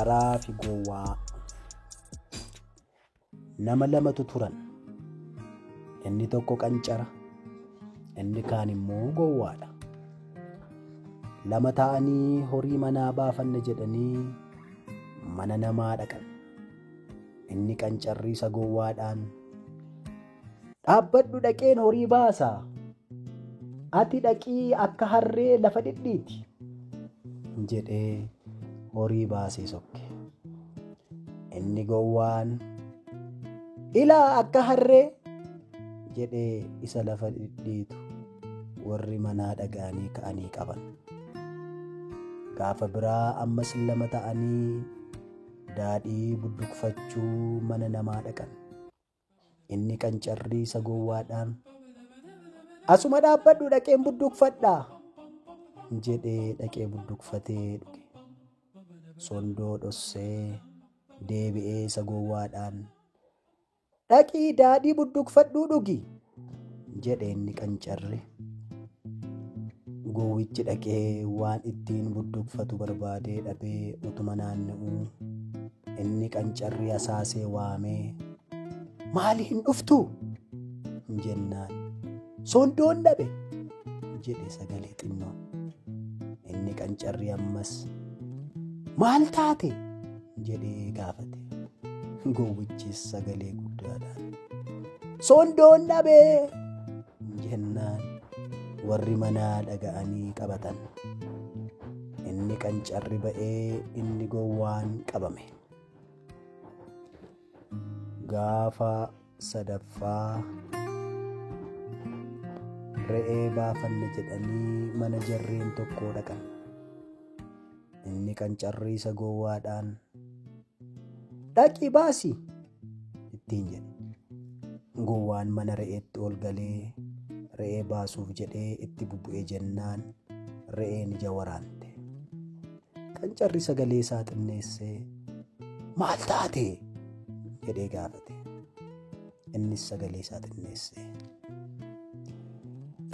Qaraa fi gowwaa. Nama lamatu turan. Inni tokko qancara, inni kaan immoo gowwaadha. Lama ta'anii horii manaa baafanna jedhanii mana namaa dhaqan. Inni qancarri isa gowwaadhaan, "Dhaabbadhu dhaqeen horii baasaa. Ati dhaqii akka harree lafa dhidhiiti" jedhee horii baasee sokke. Inni gowwaan, "Ilaa akka harree" jedhee isa lafa dhidhiitu warri manaa dhaga'anii ka'anii qaban. Gaafa biraa ammas lama ta'anii daadhii budduuqfachuu mana namaa dhaqan. Inni qancarri isa gowwaadhaan, "Asuma dhaabbadhu dhaqeen budduuqfadhaa" jedhee dhaqee budduuqfatee dhuge. Sondoo dhossee deebi'ee isa gowwaadhaan, "Dhaqii daadhii budduuqfadhuu dhugi" jedhe inni qancarri. Gowwichi dhaqee waan ittiin budduuqfatu barbaadee dhabee utuma naanna'uu inni qancarri asaasee waamee, "Maali hin dhuftuu?" jennaan, "Sondoon dhabe" jedhe sagalee xinnoon. Inni qancarri ammas, "Maal taate?" jedhee gaafate. Gowwichis sagalee guddaadhaan, "Sondoon dhabe" jennaan warri manaa dhaga'anii qabatan. Inni qancarri ba'ee inni gowwaan qabame. Gaafa sadaffaa re'ee baafanna jedhanii mana jarreen tokkoo dhaqan. Inni qancarri isa gowwaadhaan, "Dhaqii baasi" ittiin jedhe. Gowwaan mana re'eetti ol galee re'ee baasuuf jedhee itti bubbu'ee jennaan re'een ija waraante. Qancarri sagalee isaa xinneessee, "Maal taate?" jedhee gaafate. Innis sagalee isaa xinneessee,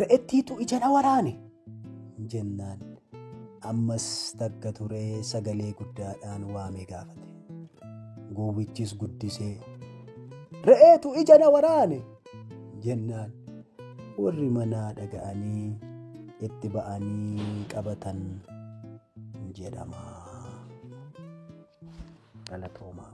"Re'ettiitu ija na waraane" jennaan ammas takka turee sagalee guddaadhaan waamee gaafate. Gowwichis guddisee, "Re'eetu ija na waraane" jennaan warri manaa dhaga'anii itti ba'anii qabatan jedhama. Galatoomaa.